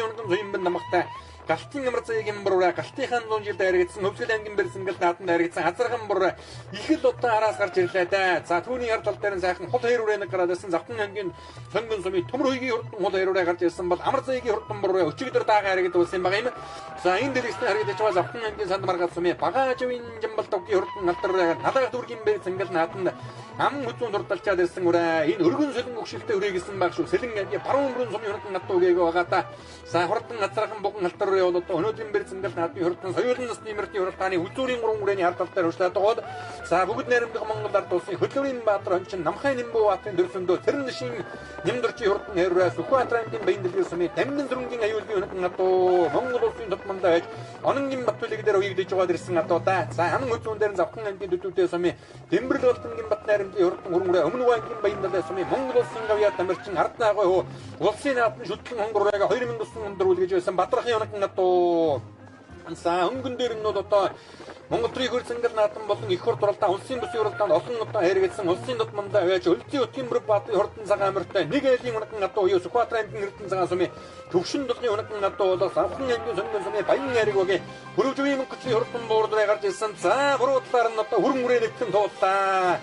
Унаган зуймбан намагтай Галтын амар заяагийн буруу Галтынхаа 100 жил дайрагдсан Хөвсгөл аймгийн бэрсэнгэл нааданд дайрагдсан Азарган буруу их л удаа араас гарч ирлээ да. За түүний хар тал дээр нь сайхан хул хоёр үрээ нэг гараад ирсэн. Завхан аймгийн сонгон сумын төмөр хуйгийн хурдан хул хоёр үрээ гарч ирсэн бол амар заяагийн хурдан буруу өчигдөр даага харагдуулсан байгаа юм. За энэ дэлгэцэн харагдаж байгаа Завхан аймгийн санд маргад сумын Багаажвын жамбал довгийн хурдан алдар үрээ Налаг дүүргийн бэрсэнгэл нааданд ам хүзүүн дурдалчаад ирсэн үрээ. Энэ өргөн сэлэн өгшөлтэй үрээ гэсэн баг шүү. Сэлэн аймгийн баруун өргөн сумын хурдан надад үгээг байгаа та. За хурдан азархан буган алдар үрээ бол одоо өнөөдрийн бэрсэнгэл наадмын хурдан соёлын насны мөртний хуралдааны үзүүрийн гурван үрээний хар тал дээр хүрчлээд байгаа. За бүгд найрамдах Монгол ард улсын хөдөлмөрийн баатар хончин Намхай Нэмбүү баатарын дөрсөндөө Цэрэн шин Нэмдэрчийн хурдан хэрвээ Сүхбаатар аймгийн Баян дэлгэр сумын Дамнан зүрэнгийн аюулгүй хөнхөн адуу Монгол улсын тод мандаа байж Ононгийн Батүлэг дээр уягдж байгаа дэрсэн адуу да. За аман үзүүн дээр Завхан аймгийн төдүүдээ сумын Дэмбэрэл болтонгийн Бат найрамдын хурдан хөрөнгөрөө Өмнө аймгийн Баян далай сумын Монгол улсын гавьяа тамирчин Арднаагой хөө улсын наадмын шүтлэн хонгорыг 2009 онд үлгэж байсан Бадрахын хөнхөн адуу. За өнгөн дээр нь бол одоо Монгол төрийн хөр цэнгэл наадам болон их хурд уралдаан улсын бүсийн уралдаанд олон удаа хэрэгэлсэн улсын дот мандаа байж Өлзий утгийн бүрэг баатын хурдан цагаан амартай нэг айлын унаган адуу уяа Сүхбаатар аймгийн Эрдэнэ цагаан сумын Төвшин дулгын унаган адуу болоо Савхан аймгийн сонгон сумын Баян найраг багийн Хөрөвжвийн мөнгөчний хурдан буурдраа гарч ирсэн. За буруу талаар нь одоо хүрэн үрээ нэгтэн тууллаа.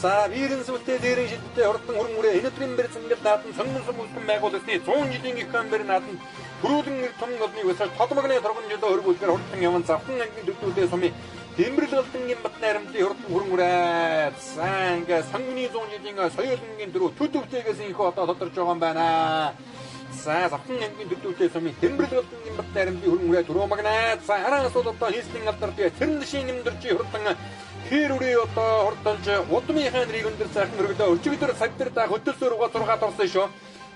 За вирэн сүлтэй дээрэн шидтэй хурдан хүрэн үрээ энэ өдрийн бэр цэнгэл наадам сонгон сум үсгэн байгуулсны 100 жилийн их амбэр наадам Түрүүлэн нэр том голны өсөж толмогны торгон жилөө өргүүлэхээр хурдан яван Завхан аймгийн төдүүдээ сумын Дэмбэрэл галдангийн Бат найрамдлын хурдан хүрэн үрээ. За ингээ сонгоны 100 жилийн соёлынгийн дөрөв төдөвтэйгээс инхүү одоо тодорч байгаа юм байна. За Завхан аймгийн төдүүдээ сумын Дэмбэрэл галдангийн Бат найрамдлын хүрэн үрээ дөрөв магнаа. За хараас бол одоо нийслэлийн алдар бие Цэрэн шин нэмдэрчийн хурдан хэр үрээ одоо хурдалж удмынхаа нэрийг өндөр сайхан өргөлөө өчигдөр цаг дээр да хөтөлсөөр угаа 6 орсон шүү.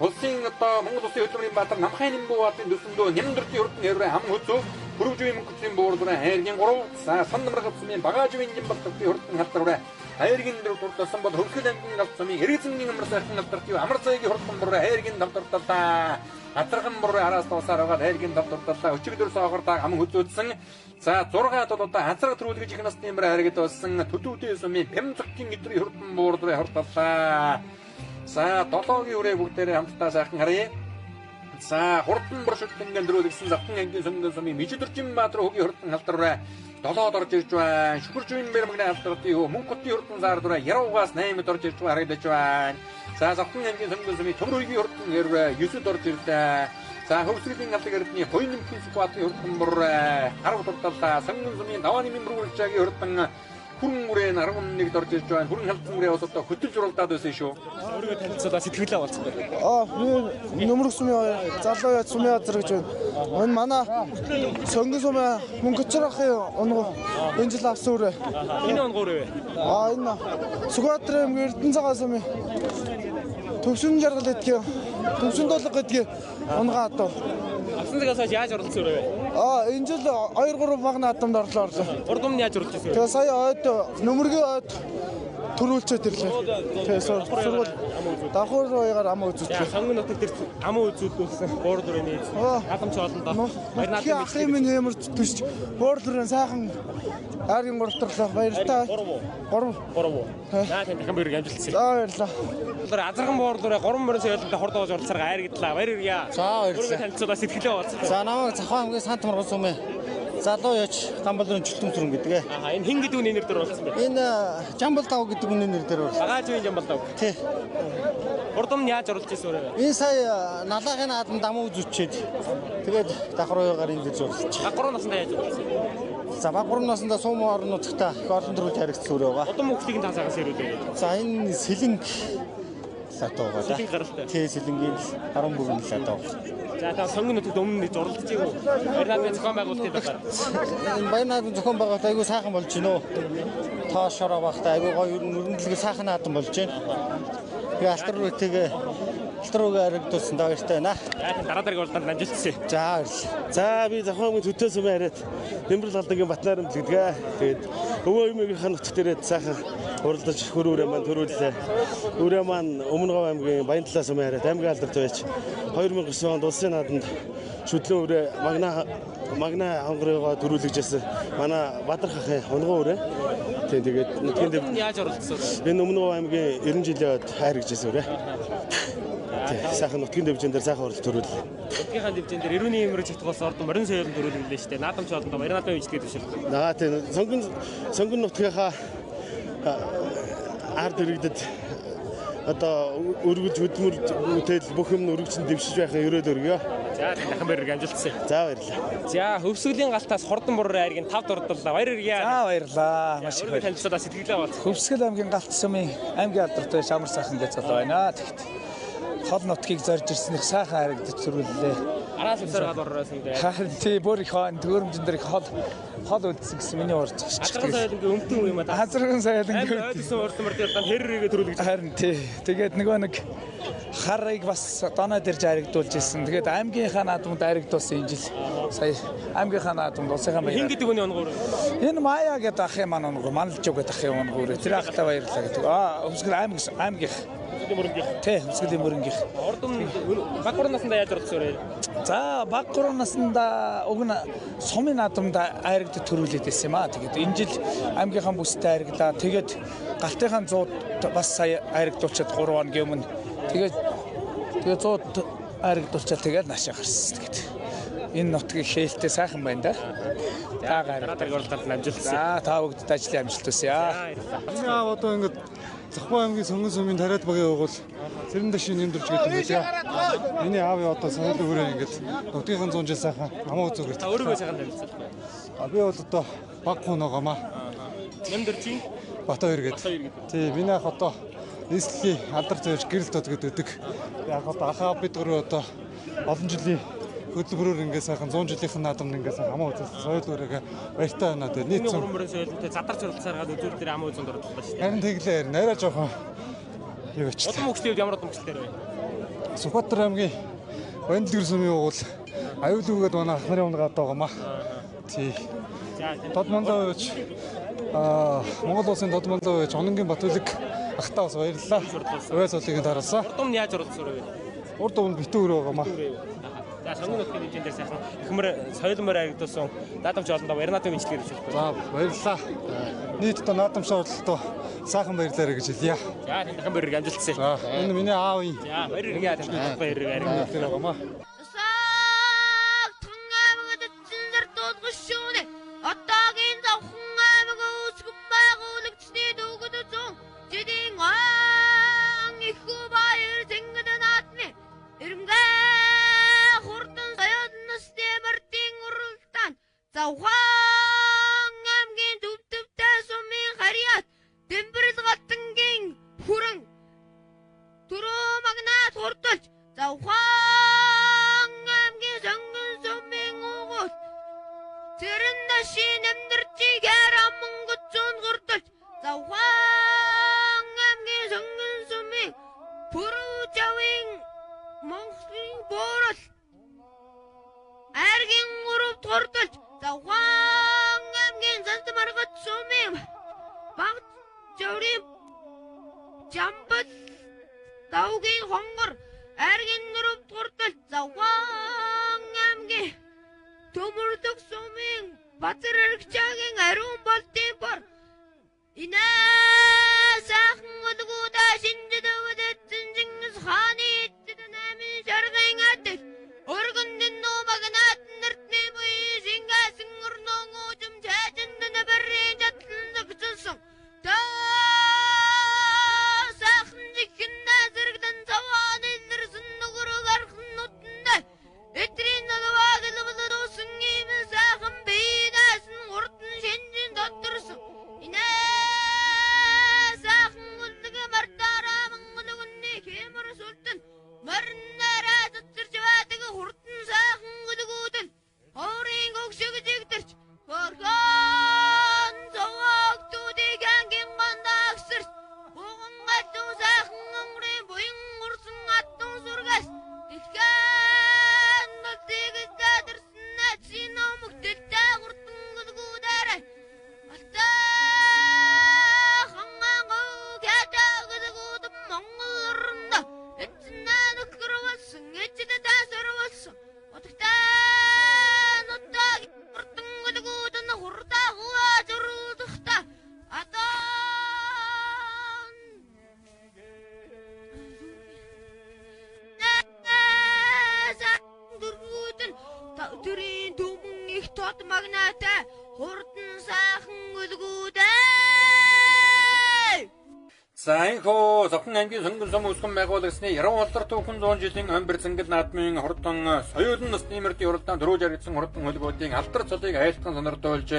Улсын одоо Монгол улсын хөдөлмөрийн баатар Намхай Нэмбүү баатын төсөндөө Нэмдэрчийн хурдан хэрвээ ам хөзөө Хөрвжвийн мөнгөцийн буурдураа хайргийн 3 за сан намрагд сумын Багаажвын жимбал төвийн хурдан халдарваа хайргийн дөрөв дурдсан бол Хөвсгөл аймгийн галт сумын Эргэзэнгийн амар сайхан алдарт юу амар заяагийн хурдан буруу хайргийн тав дурдалаа. Азархан буруу араас дуусаар байгаа хайргийн тав дурдалаа. Өчигдөр соогор даг аман хөзөөдсөн. За 6 тол одоо азраг төрүүлгэж их насны юмраа харагдсан болсон төдүүдийн сумын Пямцогтын өдрийн хурдан буурдураа хурдаллаа. За 7-гийн үрээ бүгдээрээ хамтдаа сайхан харъя. За хурдан буршилтангийн дөрөвлөгсөн Завхан аймгийн сонгон сумын Мижидэржин Баатар хөгийн хурдан халдарваа 7-д орж ирж байна. Шүхэржвийн бэрмэгний халдвартын хөө Мөнхөтийн хурдан заардураа Яруугаас 8-д орж ирж байгаа харагдаж байна. За Завхан аймгийн сонгон сумын Төмөр хөгийн хурдан хэрвээ 9-д орж ирлээ. За Хөвсгөлийн алдаг эрдний Хоён нэмхийн Сүхбаатарын хурдан буруу 10 дурдаллаа. Сонгон сумын Давааны мөргүүлжаагийн хурдан хүрэн үрээ 11-д орж ирж байна. Хүрэн халдсан үрээ бас одоо хөтөлж уралдаад байсан шүү. Өөрийгөө танилцуулаад сэтгэлээ болцсон байна. Би Нөмрөх сумын залуу яа сумын газар гэж байна. Энэ манай сонгон сумын Мөнхөчрахын унгуу энэ жил авсан үрээ. Энэ унгуу үрээ. Энэ Сүхбаатар аймгийн Эрдэнэ цагаан сумын Төвшин жаргал гэдгийг Төвшин дулга гэдгийг унгаа адуу. Авсан цагаас хойш яаж оролцсон үрээ вэ? Энэ жил 2 3 баг наадамд орлоо. Урд өмнө яаж оролцсон вэ? Тэгээ сая ойд Нөмөргийн ойд төрүүлчээд ирлээ. Тэгээ сургууль давхар уягаар ам үзүүлсэн. Сонгон нутаг дээр ам үзүүлсэн буур дүрээний наадамч олондоо баяр ахын минь хэмэр төсч буур дүрэн сайхан аргийн гуравтарлаа баяртай. 3 3. Наа тань дахин бүрэг амжилтсан. За баярлалаа. Азархан буур дүрээ 3 мөрөн соёлтой хурд оож оролцоороо айрагдлаа. Баяр хүргье. За баярлалаа. Өөрийгөө танилцуулаад сэтгэлээ болцсон. За намайг Завхан аймгийн Сант Марган сумын залуу яж Гамбалрын чөлтөн сүрэн гэдэг. Аа энэ хин гэдэг үний нэр дээр болсон бэ? Энэ Жамбал дав гэдэг үний нэр дээр болсон. Багаажийн Жамбал дав. Тий. Урд өмнө яаж оролцож ирсэн вэ? Энэ сая налаагийн наадамд ам үзүүлчихэд тэгээд давхар уягаар энэ дэж оролцож. Баг 3 насндаа яаж оролцсон? За баг 3 насндаа сум орон нутагта их олон төрөлд харагдсан үрээ байгаа. Удам хөхтийг та цагаас ирүүлээ. За энэ сэлэнг латуу байгаа. Сэлэнг гаралтай. Тий, сэлэнгийн 13 латуу. За та сонгон нутагт өмнө нь оролцож байгуу. Баяр наадмын зохион байгуулалтын талаар. Энэ баяр наадмын зохион байгуулалт айгүй сайхан болж байна өө. Тоошороо багтаа айгүй гоё өрнөлгөө сайхан наадам болж байна. Тэгээ алтар рүүтэйгээ алтар рүүгээ харагдуулсан да баяртай байна. За дараа дараагийн уралдаанд амжилт хүсье. За баярлалаа. За би Завхан аймгийн төтөө сумын хараад Дэмбэрэл галдангийн Батнайрамд гэдэг. Тэгээд өвөө аймгийнхаа нутг дээрээ сайхан уралдаж хөр үрээ маань төрүүллээ. Үрээ маань Өмнө Говь аймгийн Баянталаа сумын хараад аймгийн алдарт байж 2009 онд улсын наадамд шүдлэн үрээ магна хонгорыгоо төрүүлэгжсэн манай Бадрах ахын унгуу үрээ. Тийм тэгээд нутгийн яаж оролцсон? Энэ Өмнө Говь аймгийн 90 жилийн од хайргажсэн үрээ. Сайхан нутгийн дэвжин дээр сайхан урал төрүүллээ. Нутгийнхаа дэвжин дээр эрүүний юмрыг чатгуулсан ордон морин соёлон төрүүллээ шүү дээ. Наадамч олондоо баяр наадмын бичлэгээ төвшөрлөө. Наа тийм сонгон нутгийнхаа ард иргэдэд одоо өргөж хөдөлмөр бүтээл бүх юм өргөжин дэвшиж байхын өрөөд өргөё. За дахин баяр амжилтсан. За баярлалаа. За Хөвсгөлийн галтаас хурдан буруу айргийн 5 дурдлаа. Баяр хүргэе. За баярлалаа. Маш их баярлалаа. Танилцуулаа сэтгэлээ болц. Хөвсгөл аймгийн галт сумын аймгийн алдартай шамар сайхан гэж залуу байна. Тэгт хол нутгийг зорж ирсэн их сайхан харагдаж төрүүллээ. Араас усаар гал орсон дээ. Харин тий бүр их хон төгөрөмжөн дээр их хол хол үлдсэн гэсэн миний урж байгаа. Азарган соёлонгийн өмтөн үе юм аа. Азарган соёлонгийн ойдсон урдмар дээр дан хэррэгээ төрүүлж. Харин тий. Тэгээд нөгөө нэг харыг бас доноо дэрж харагдуулж ирсэн. Тэгээд аймгийнхаа наадамд харагдуулсан энэ жил. Сая аймгийнхаа наадамд улсынхаа баяр. Хин гэдэг үний онгоор. Энэ Маяа гэдэг ахын маань онгоор, Маналжуу гэдэг ахын онгоор. Тэр ахтай баярлалаа гэдэг. Аа, Хөвсгөл аймаг аймгийнх. Хөвсгөлийн мөрөнгийнх. Тий, Хөвсгөлийн мөрөнгийнх. Ордон баг 3 наснда яаж оролцсон вэ? За, баг 3 наснда уг нь сумын наадамд айрагдад төрүүлээд байсан юм аа. Тэгээд энэ жил аймгийнхаа бүстэй айрагдлаа. Тэгээд галтынхаа 100 бас сая айрагдуулчаад 3 хоногийн өмнө. Тэгээд 100 айрагдуулчаад тэгээд наашаа гарсан. Тэгээд энэ нутгийн хээлтэй сайхан байна да. Та гараад оролцоод амжилт. За, та бүгдэд ажлын амжилт хүсье. Миний аав одоо ингээд Завхбай аймгийн сонгон сумын тариад багийн угуул Цэрэн дэшийн нэмдэрч гэдэг юм байна. Миний аав одоо соёлын хүрээ ингээд нутгийнхын 100 жил сайхан амаа үзүүгээр. Та өөрийгөө сайхан танилцуулах бай. А би бол одоо баг хүн байгаамаа. Нэмдэрчийн Батбаяр гэдэг. Тий, миний ах одоо нийслэлийн алдар зөөж гэрэл дод гэдэг. Яг одоо ахаа бид гурав одоо олон жилийн хөдөлмөрөөр ингээд сайхан 100 жилийнхэн наадамд ингээд сайхан амаа үзүүлсэн соёл үрээгээ баяртай байна. Тэгээ нийт 100 мөрөн соёлтой задарч оролцсоор гад үзүүр дээр амаа үзүүнд оролцлоо шүү дээ. Харин тэглээ харин арай жоохон юу ч. Удам хөгжлийн үед ямар удам хөгжлөөр вэ? Сүхбаатар аймгийн Баянделгэр сумын угуул аюулгүйгээд манай ах нарын өмнө гадаа байгаа маа. Тий. Дод мандаа байж Монгол улсын дод мандаа байж Ононгийн Батүлэг ахтаа бас баярлалаа. Уяа суулыг тараасан. Урд өмнө яаж оролцсон вэ? Урд өмнө битүү өрөө байгаа маа. За сонгон нутгийн хэмжээнд дээр сайхан ихмэр соёлмор харагдуулсан наадамч олондоо баяр наадмын бичлэгээр хөвшүүлэх. За баярлалаа. Нийт одоо наадамч оролтоо сайхан баярлаарай гэж хэлье. За дахин баярыг амжилтсан. За энэ миний аавын. За баяр хүргэе танд баярыг харагдуулсан байгаа маа. Завхан аймгийн төвтөвтэй сумын харьяат Дэмбэрэл галтангийн хүрэн түрүү магнаад хурдалж Завхан аймгийн сонгон сумын угуул Цэрэн нашийн амьдрчийг амангот зүүн хурдалж Завхан аймгийн сонгон сумын пүрэв жавын Монголын буурал Аргийн гуравт хурдалж Завхан аймгийн зант маргад сумын баг жаврын жамбал давгийн хонгор аргийн нөрөвт хурдалж Завхан аймгийн төмөрлөг сумын Базар аргичаагийн ариун болтын бор Инээ сайхан өлгүүдээ шинжид өвдөцөн Чингис хааны эцэд наймын шаргын адил өргөн дэнүү магнаад нэртний буй шингээсэн өрнөн өөжм чайжинд нөбөрийн чадлан зөгцөлсөн та сайхан жихэн зэрэгдэн цаваан илэрсэн нүгрэг архан нутанда этрийн нөлваг лбэлдүүсэн ийм сайхан биенээс нь урдан шинжин доторсон инээ сайхан үлэг мартаараа Төрийн түмэн их тод магнаатай хурдан сайхан өлгүүдээ. За энэхүү Завхан аймгийн Сонгон сум үүсгэн байгуулагсны Яруу алдар түүхэн 100 жилийн омбир зингэл наадмын хурдан соёлын насны мөрдийн уралдаан төрөөж харагдсан хурдан хөлгүүдийн алдар цолыг айлтган сонирдуулж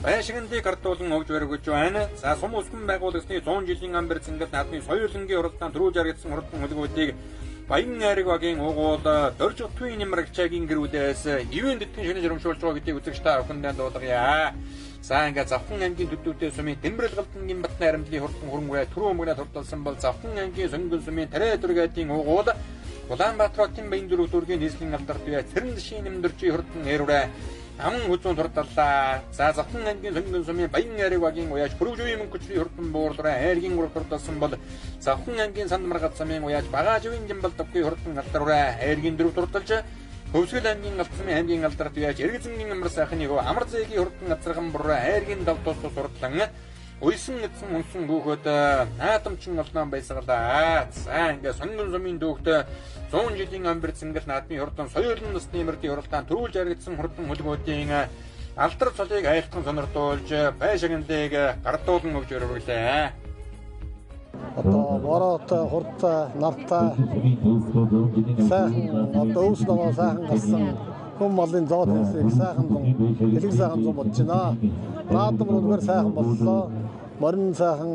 байшигндыг гардуулан өгж баригдж байна. За сум үүсгэн байгуулагсны 100 жилийн омбир зингэл наадмын соёлынгийн уралдаан төрөөж харагдсан хурдан хөлгүүдийг Баян найраг багийн угуул Дорж Отвын нэмрэгчээгийн гэрүүдээс ивэн дэтгэн шинэ жирамшуулж байгаа гэдгийг үзэгч та бүхэндээ дуулгая. За ингээд Завхан аймгийн төдөөтэй сумын Дэмбэрэл галдангийн Бат найрамдлын хурдан хөрөнгөөр түрүү өмгнө турталсан бол Завхан аймгийн Сонгон сумын Тарай дүргээдийн угуул Улаанбаатар хотын Баян дөрөв дүүргийн нийслэлийн алдарт бие Цэрэн шийн нэмдэрчийн хурдан эрүүрээ аман хүзүүн турталлаа. За Завхан аймгийн Сонгон сумын Баян найраг багийн уяаж Хөрвжүүийн мөнхөчрийн хурдан буурлаараа айргийн ураг турталсан бол Завхан аймгийн Санд маргад замын уяаж Багаажвын жимбал давгүй хурдан алдарураа айргийн дөрөв турталж Хөвсгөл аймгийн Галт сумын аймгийн алдарт яаж Эргэзэнгийн амар сайхны хөө амар зээгийн хурдан азарган буруу айргийн дав тус тус урдлан уйсан эзэн унсан хүүхэд наадамчин олноо байсгалаа. За ингээ Сонгон сумын дүүхт 100 жилийн амбир зингэл наадмын хурдан соёлын насны мөрдийн уралдаан төрүүлж харагдсан хурдан хөлгүүдийн алдар цолыг айлтган сонирдуулж байшигнлыг гардуулан өгч өрөвлээ. Одоо бороотой, хурдтай, нартай сайхан одоо өвс ногоо сайхан гарсан хүн малын зоо тэнсийг сайхан зун, дэлэг сайхан зун бодож байна. Наадам үнэхээр сайхан боллоо. Морин сайхан.